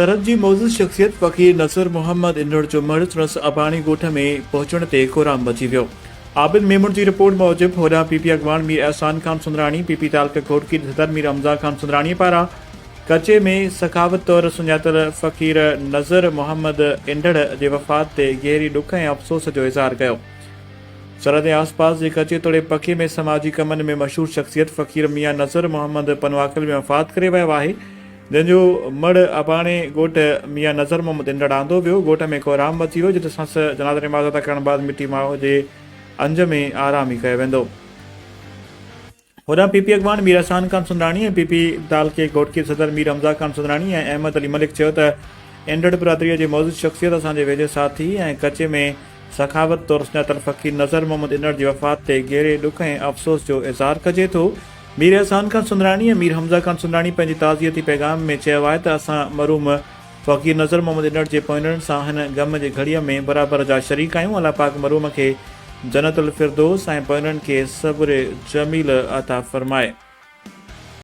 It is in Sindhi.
سرحد جي معزز شخصيت فقير نصر محمد انڙ جو مڙهه سندس اباڻي ڳوٺ ۾ پهچڻ تي ڪورام مچي ويو. عابد ميمڻ جي رپورٽ موجب هوڏانهن پي پي اڳواڻ مير احسان خان سندراڻي، پي پي تعلقه گهوٽڪي جي صدر مير حمزه خان سندراڻي پاران ڪچي ۾ سخاوت طور سڃاتل فقير نظر محمد انڙ جي وفات تي گهري ڏک ۽ افسوس جو اظهار ڪيو. سرحد ۽ آسپاس جي ڪچي توڙي پڪي ۾ سماجي ڪمن ۾ مشهور شخصيت فقير ميان نظر محمد پنواڪل ۾ وفات ڪري ويو آهي، جنهن جو مڙهه اباڻي ڳوٺ ميان نظر محمد انڙ آندو ويو. ڳوٺ ۾ ڪهرام مچي ويو، جتي سندس جنازه نماز ادا ڪرڻ بعد مٽي ماء جي انج ۾ آرامي ڪيو ويندو. هوڏانهن پي پي اڳواڻ مير احسان خان سندراڻي ۽ پي پي تعلقي گهوٽڪي صدر مير حمزه خان سندراڻي ۽ احمد علي ملڪ چيو ته انڊڙ برادريء جي معزز شخصيت اسان جي ويجهي ساٿي ۽ ڪچي ۾ سخاوت طور سڃاتل فقير نظر محمد انڙ جي وفات تي گهري ڏک ۽ افسوس جو اظهار ڪجي ٿو. مير احسان خان سندراڻي ۽ مير حمزه خان سندراڻي پنهنجي تعزيتي پيغام ۾ چيو آهي ته اسان مرحوم فقير نظر محمد انڙ جي پوئنرن سان هن غم جي گهڙيء ۾ برابر جا شريڪ آهيون. الله پاڪ مرحوم کي جنت الفردوس ۽ پوئنرن کي صبر جميل عطا فرمائي.